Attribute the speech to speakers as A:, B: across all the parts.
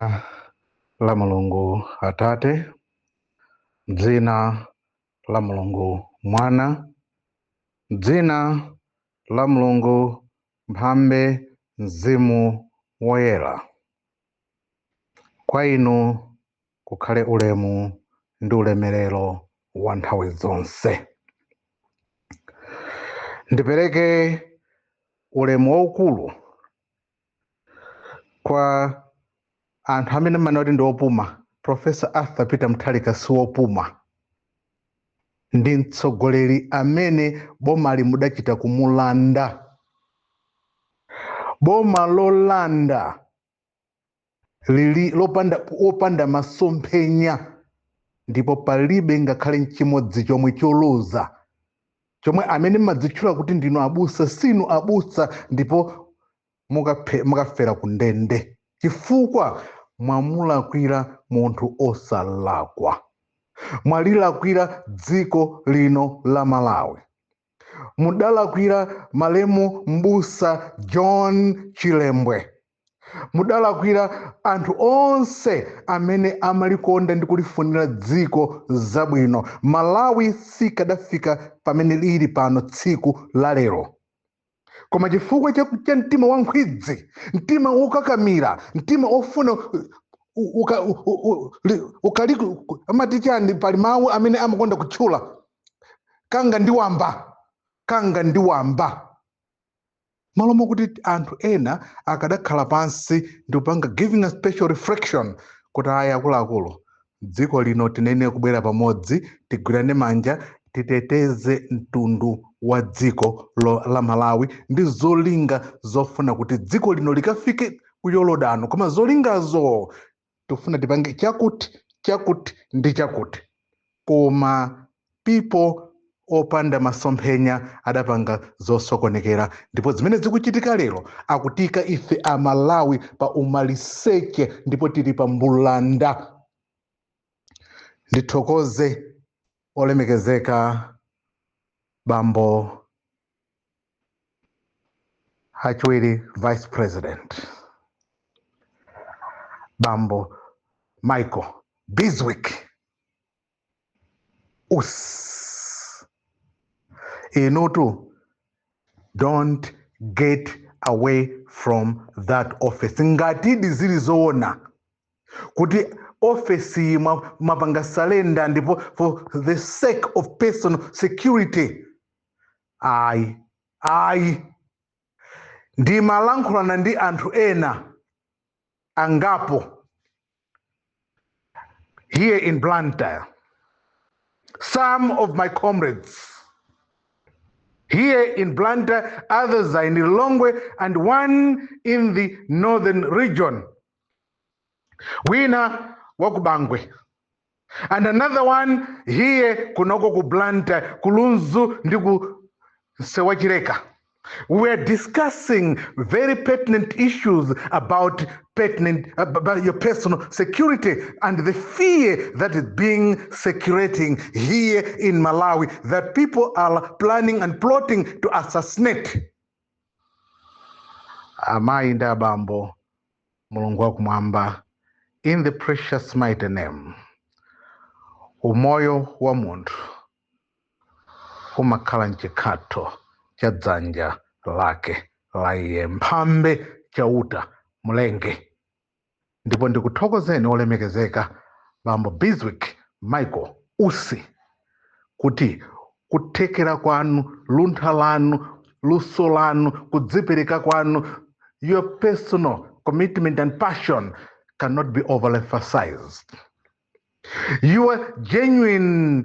A: La Mulungu Atate, dzina la Mulungu Mwana, dzina la Mulungu Mphambe Mzimu Woyera. Kwa inu kukhale ulemu ndi ulemerero wa nthawi zonse. Ndipereke ulemu waukulu kwa anthu amene amanena kuti ndi opuma. Professor Arthur Peter Mutharika si wopuma, ndi mtsogoleri amene bomali mudachita kumulanda. Boma lolanda lili lopanda opanda masomphenya, ndipo palibe ngakhale nchimodzi chomwe choloza chomwe amene mmadzitchula kuti ndinu abusa. Sinu abusa, ndipo mukafera ku ndende chifukwa mwamulakwira munthu osalakwa. Mwalilakwira dziko lino la Malawi. Mudalakwira malemu Mbusa John Chilembwe. Mudalakwira anthu onse amene amalikonda ndi kulifunira dziko zabwino. Malawi sikadafika pamene lili pano tsiku la lero, koma chifukwa cha mtima wa nkhwidzi, mtima wokakamira, mtima ofuna ukali amati chani? Pali mawu amene amakonda kutchula, kanga ndi wamba, kanga ndi wamba. Malo mokuti anthu ena akadakhala pansi ndi kupanga giving a special reflection kuti, "Ayi akuluakulu, dziko lino tinene kubwera pamodzi, tigwirane manja, titeteze mtundu wa dziko la Malawi ndi zolinga zofuna kuti dziko lino likafike ku Yorodano, koma zolingazo tifuna tipange chakuti, chakuti ndi chakuti." Koma people opanda masomphenya adapanga zosokonekera, ndipo zimene zikuchitika lero akutika ife Amalawi pa umaliseche, ndipo tili pa mbulanda. Ndithokoze olemekezeka bambo achiwiri vice president, Bambo Michael Bizwick Usi. Inutu, don't get away from that office. Ngatidi zili zoona kuti ofesi iyi mwapanga surrender ndipo for the sake of personal security, ayi, ayi. Ndimalankhulana ndi anthu ena angapo here in Blantyre, some of my comrades here in Blantyre, others are in Lilongwe, and one in the northern region, wina wakubangwe and another one here kunoko ku Blantyre, ku Lunzu ndi ku Sewachileka. We are discussing very pertinent issues about your personal security and the fear that is being circulating here in Malawi, that people are planning and plotting to assassinate. Amayi ndi abambo, Mulungu wakumwamba, in the precious mighty name, umoyo wa munthu umakhala mchikhatho cha dzanja lake la iye Mphambe Chauta Mulenge. Ndipo ndikuthokozeni olemekezeka Bambo Bizwick Michael Usi kuti kuthekera kwanu, luntha lanu, luso lanu, kudzipereka kwanu, your personal commitment and passion cannot be overemphasized. Your genuine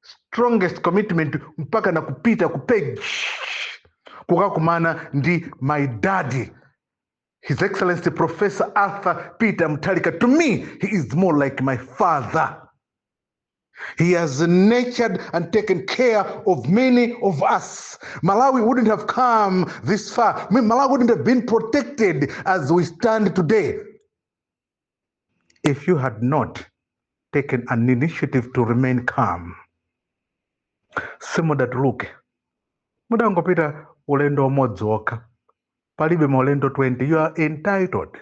A: strongest commitment mpaka na kupita ku page kukakumana ndi my daddy, His Excellency Professor Arthur Peter Mutharika. To me, he is more like my father. He has nurtured and taken care of many of us. Malawi wouldn't have come this far. Malawi wouldn't have been protected as we stand today if you had not taken an initiative to remain calm. Simudatuluke, mudangopita ulendo umodzi wokha, palibe maulendo 20. You are entitled.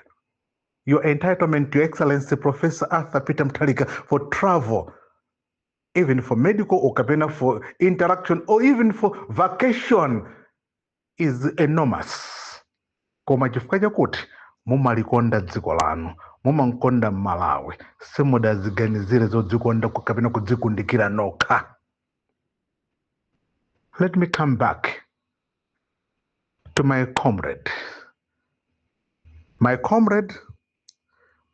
A: Your entitlement, Your Excellency Professor Arthur Peter Mutharika, for travel, even for medical or kapena for interaction or even for vacation, is enormous. Koma chifukwa chakuti mumalikonda dziko lanu, mumankonda Malawi, simudaziganizire zodzikonda kapena kudzikundikira nokha. Let me come back to my comrade. My comrade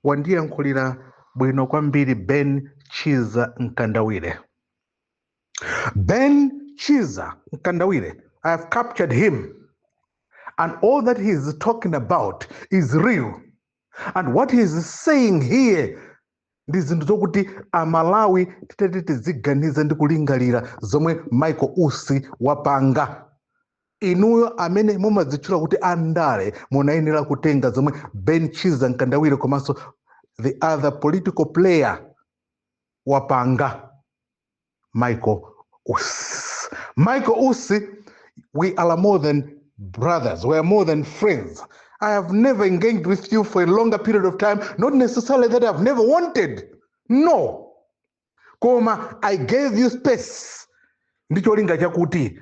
A: wandiyankhulira bwino kwambiri, Ben Chiza Mkandawire. Ben Chiza Mkandawire, I have captured him, and all that he is talking about is real, and what he is saying here ndi zinthu zokuti Amalawi titati tiziganiza ndi kulingalira zomwe Michael Usi wapanga. Inuyo amene mumadzitchula kuti andale, munayenera kutenga zomwe Ben Chiza Mkandawire komanso the other political player wapanga. Michael Usi, Michael Usi, we are more than brothers, we are more than friends. I have never engaged with you for a longer period of time, not necessarily that I've never wanted, no, koma I gave you space ndi cholinga chakuti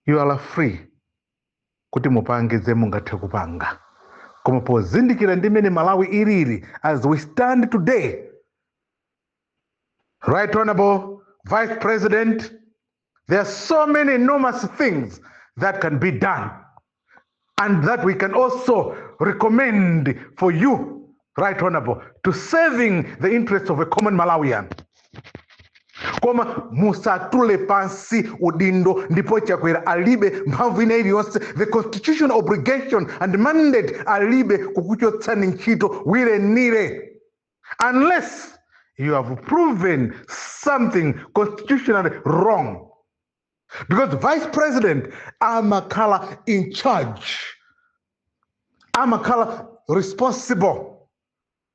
A: you are free kuti mupange ze mungathe kupanga. Koma pozindikira ndi mmene Malawi ilili as we stand today, Right Honorable Vice President, there are so many enormous things that can be done and that we can also recommend for you, Right Honorable, to serving the interests of a common Malawian. Koma musatule pansi udindo, ndipo Chakwera alibe mphamvu ina iliyonse, the constitutional obligation and mandate alibe kukuchotsani ntchito willy-nilly unless you have proven something constitutionally wrong, because vice president amakhala in charge, amakhala responsible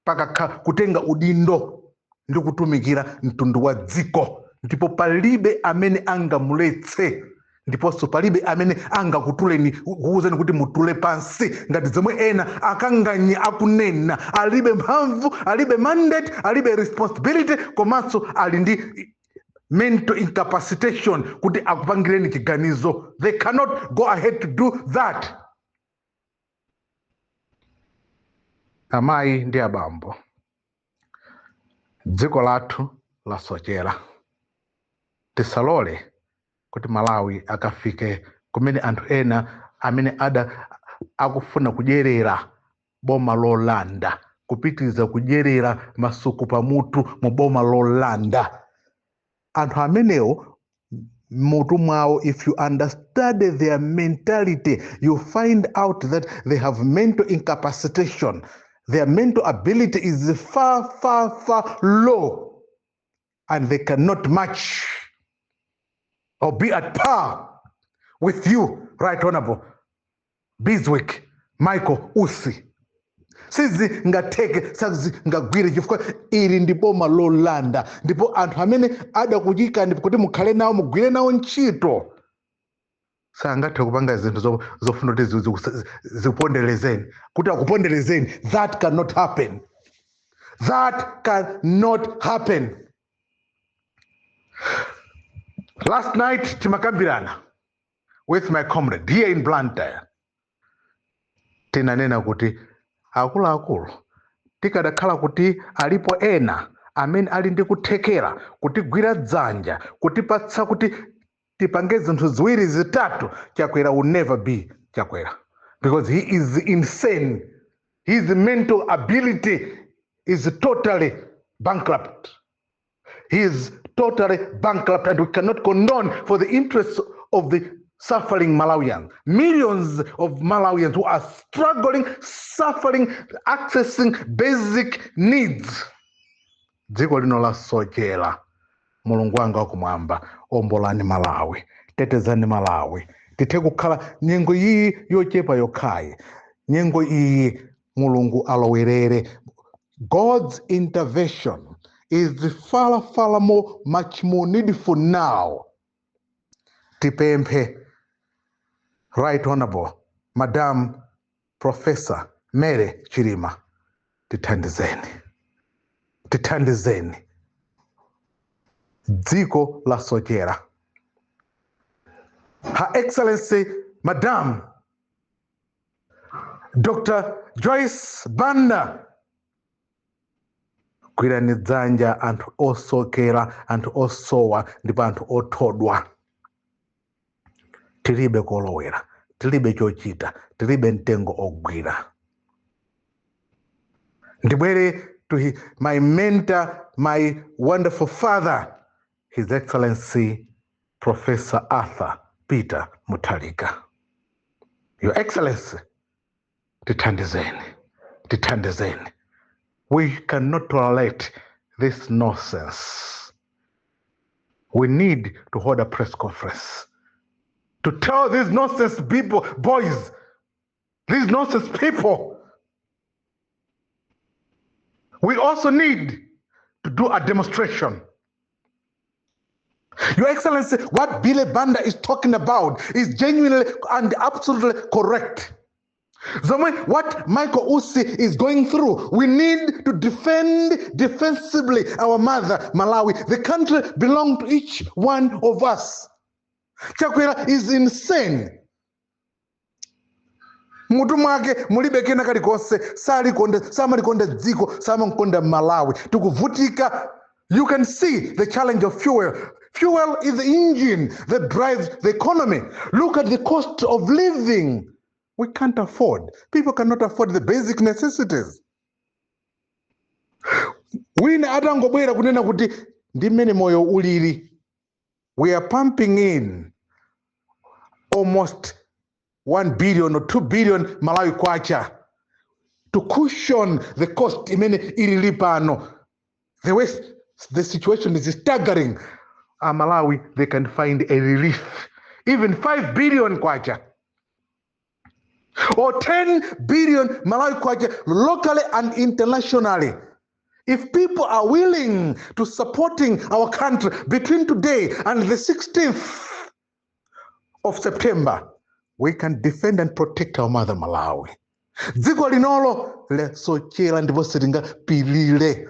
A: pakakha kutenga udindo ndi kutumikira mtundu wa dziko, ndipo palibe amene angamuletse, ndiponso palibe amene angakutuleni, kuwuzani kuti mutule pansi ngati zomwe ena akanganye akunena. Alibe mphamvu, alibe mandate, alibe responsibility, komanso ali ndi mental incapacitation kuti akupangireni chiganizo. They cannot go ahead to do that. Amayi ndi abambo, dziko lathu lasochera. Tisalole kuti Malawi akafike kumene anthu ena amene ada akufuna kudyerera boma lolanda, kupitiriza kudyerera masuku pamutu mu boma lolanda. Anthu amenewo mutu mwawo, if you understand their mentality, you find out that they have mental incapacitation. Their mental ability is far, far, far low, and they cannot match or be at par with you, Right Honorable Bizwick Michael Usi. Sizingatheke, sazingagwire, chifukwa ili ndi boma lolanda, ndipo anthu amene adakuchikani kuti mukhale nawo, mugwire nawo ntchito, sangathe kupanga zinthu zofuna kuti zikuponderezeni, kuti akuponderezeni. That cannot happen, that cannot happen. Last night timakambirana with my comrade here in Blantyre. Tinanena kuti akuluakulu, tikadakhala kuti alipo ena amene ali ndi kuthekera kutigwira dzanja, kutipatsa kuti tipange zinthu ziwiri zitatu, Chakwera will never be Chakwera, because he is insane. His mental ability is totally bankrupt. He is totally bankrupt, and we cannot condone for the interests of the suffering Malawians, millions of Malawians who are struggling, suffering, accessing basic needs. Dziko lino lasochera. Mulungu wanga wakumwamba, ombolani Malawi, tetezani Malawi, tithe kukhala nyengo iyi yochepa yokhayi. Nyengo iyi Mulungu alowerere. God's intervention is far, far more, much more needful now. Tipemphe Right Honorable Madam Professor Mary Chilima. Tithandizeni, tithandizeni, dziko lasochera. Her Excellency Madam Dr Joyce Banda, gwirani dzanja anthu osokera, anthu osowa ndipo anthu othodwa. Tilibe kolowera, tilibe chochita, tilibe mtengo ogwira. Ndibwere to my mentor, my wonderful father, His Excellency Professor Arthur Peter Mutharika. Your Excellency, tithandizeni, tithandizeni. We cannot tolerate this nonsense. We need to hold a press conference to tell these nonsense people, boys, these nonsense people. We also need to do a demonstration. Your Excellency, what Billy Banda is talking about is genuinely and absolutely correct. Zomwe what Michael Usi is going through, we need to defend defensively our mother, Malawi. The country belongs to each one of us. Chakwera is insane. Mutu mwake mulibe kena kalikonse, salikonda, samalikonda dziko, samankonda Malawi. Tikuvutika. You can see the challenge of fuel. Fuel is the engine that drives the economy. Look at the cost of living. We can't afford, people cannot afford the basic necessities. Wina atangobwera kunena kuti ndi mmene moyo ulili, we are pumping in almost 1 billion or 2 billion Malawi kwacha to cushion the cost imene ilili pano. The way the situation is staggering, Malawi, they can find a relief, even 5 billion kwacha or 10 billion Malawi kwacha, locally and internationally. If people are willing to supporting our country between today and the 16th of September, we can defend and protect our mother Malawi. Dziko linolo lasochera ndipo sitingapirire.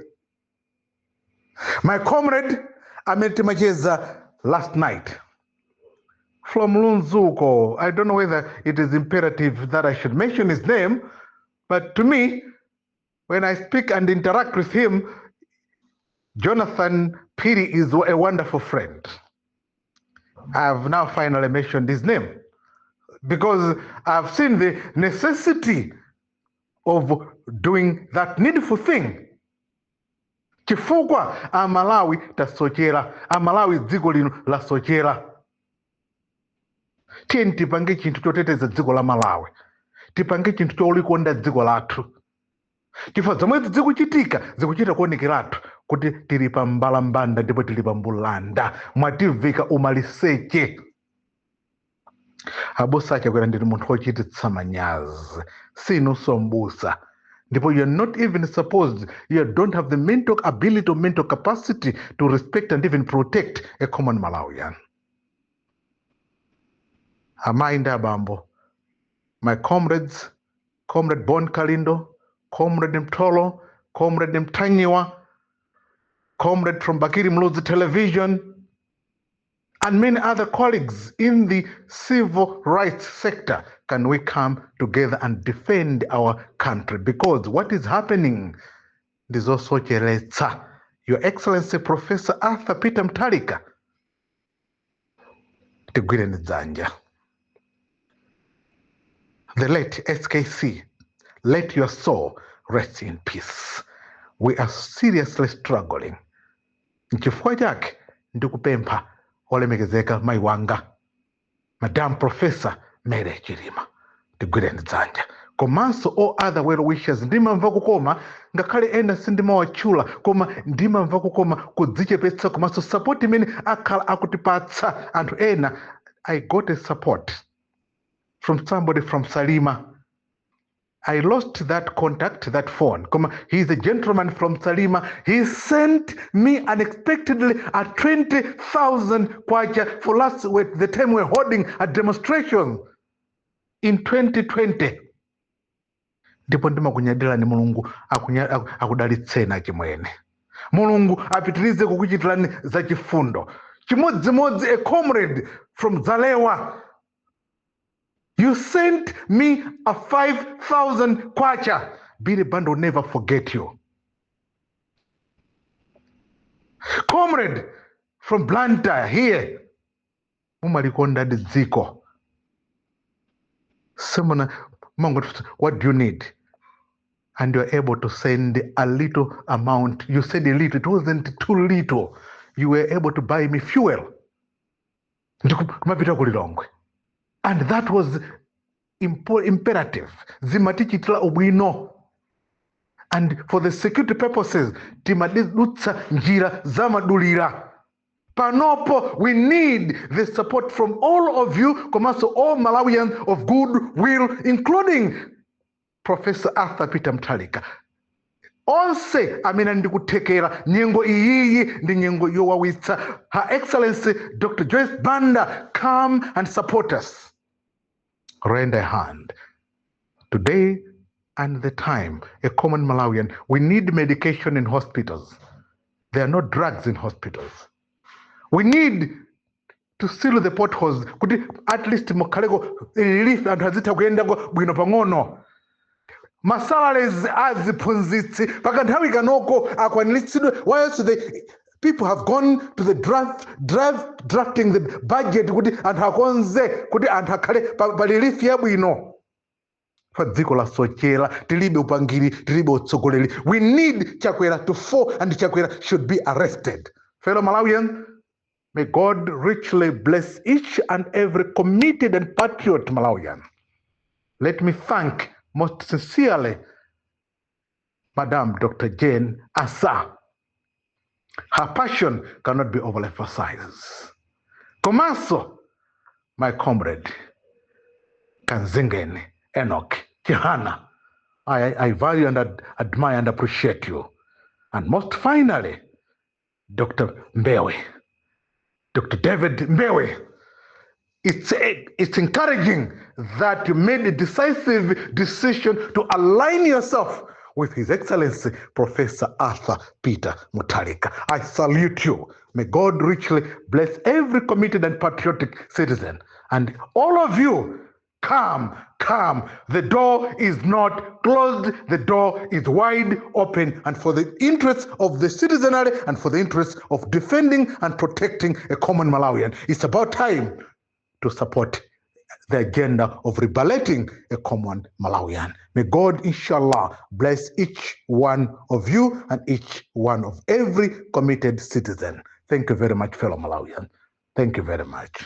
A: My comrade amene timacheza last night from Lunzuko, I don't know whether it is imperative that I should mention his name, but to me, when I speak and interact with him, Jonathan Piri is a wonderful friend. I have now finally mentioned his name because I've seen the necessity of doing that needful thing. Chifukwa Amalawi tasochera, Amalawi, dziko lino lasochera. Tiye tipange chinthu choteteza dziko la Malawi, tipange chinthu cholikonda dziko lathu, chifukwa zomwe zikuchitika zikuchita kuonekeratu kuti tili pa mbalambanda ndipo tili pa mbulanda. Mwativika umaliseche. Abusa Achakwera, ndili munthu wochititsa manyazi. Sinunso mbusa, ndipo you're not even supposed, you don't have the mental ability or mental capacity to respect and even protect a common Malawian. Amayi ndi abambo, my comrades, Comrade Bon Kalindo, Comrade Mtolo, Comrade Mtanyiwa, Comrade from Bakili Muluzi Television, and many other colleagues in the civil rights sector, can we come together and defend our country? Because what is happening ndizosocheretsa. Your Excellency Professor Arthur Peter Mutharika, tigwireni dzanja. The late SKC, let your soul rest in peace. We are seriously struggling. Nchifukwa chake ndikupempha olemekezeka mayi wanga, Madam Professor Mary Chilima, tigwireni dzanja, komanso all other well wishers. Ndimamva kukoma, ngakhale ena sindimawatchula, koma ndimamva kukoma kudzichepetsa komanso support imene akhala akutipatsa anthu ena. I got a support from somebody from Salima. I lost that contact, that phone. Koma, he's a gentleman from Salima. He sent me unexpectedly a 20,000 kwacha for last, with the time we're holding a demonstration in 2020. Ndipo ndimakunyadirani. Mulungu akudalitseni achimwene. Mulungu apitirize kukuchitirani zachifundo. Chimodzimodzi a comrade from Zalewa, you sent me a 5000 kwacha. Billy Banda will never forget you. Comrade from Blantyre here, mumalikondadi dziko. Simona mangoti, "What do you need?" And you're able to send a little amount. You said a little, it wasn't too little. You were able to buy me fuel ndikumapita ku Lilongwe, and that was imperative. Zimatichitira ubwino, and for the security purposes timadutsa njira zamadulira. Panopo we need the support from all of you, komanso all Malawians of good will, including Professor Arthur Peter Mutharika, onse amene ndikuthekera. Nyengo iyiyi ndi nyengo yowawitsa. Her Excellency Dr Joyce Banda, come and support us. Rend a hand today and the time. A common Malawian, we need medication in hospitals. There are no drugs in hospitals. We need to seal the potholes kuti at least mukhaleko relief, anthu azitha kuyendako bwino pang'ono. Masalaries aziphunzitsi pakanthawi kanoko akwaniritsidwe, whilst the people have gone to the drafting the budget kuti anthu akonze, kuti anthu akhale pa relief yabwino. Pa dziko lasochera, tilibe upangiri, tilibe utsogoleri. We need Chakwera to fall and Chakwera should be arrested. Fellow Malawian, may God richly bless each and every committed and patriot Malawian. Let me thank most sincerely Madam Dr. Jane Asa. Her passion cannot be overemphasized. Komanso, my comrade, Kanzingen Enoch Chihana, I value and admire and appreciate you. And most finally, Dr. Mbewe, Dr. David Mbewe, it's encouraging that you made a decisive decision to align yourself with His Excellency Professor Arthur Peter Mutharika. I salute you. May God richly bless every committed and patriotic citizen. And all of you, come, come. The door is not closed, the door is wide open. And for the interests of the citizenry and for the interests of defending and protecting a common Malawian, it's about time to support the agenda of rebelling a common Malawian. May God, inshallah, bless each one of you and each one of every committed citizen. Thank you very much, fellow Malawian. Thank you very much.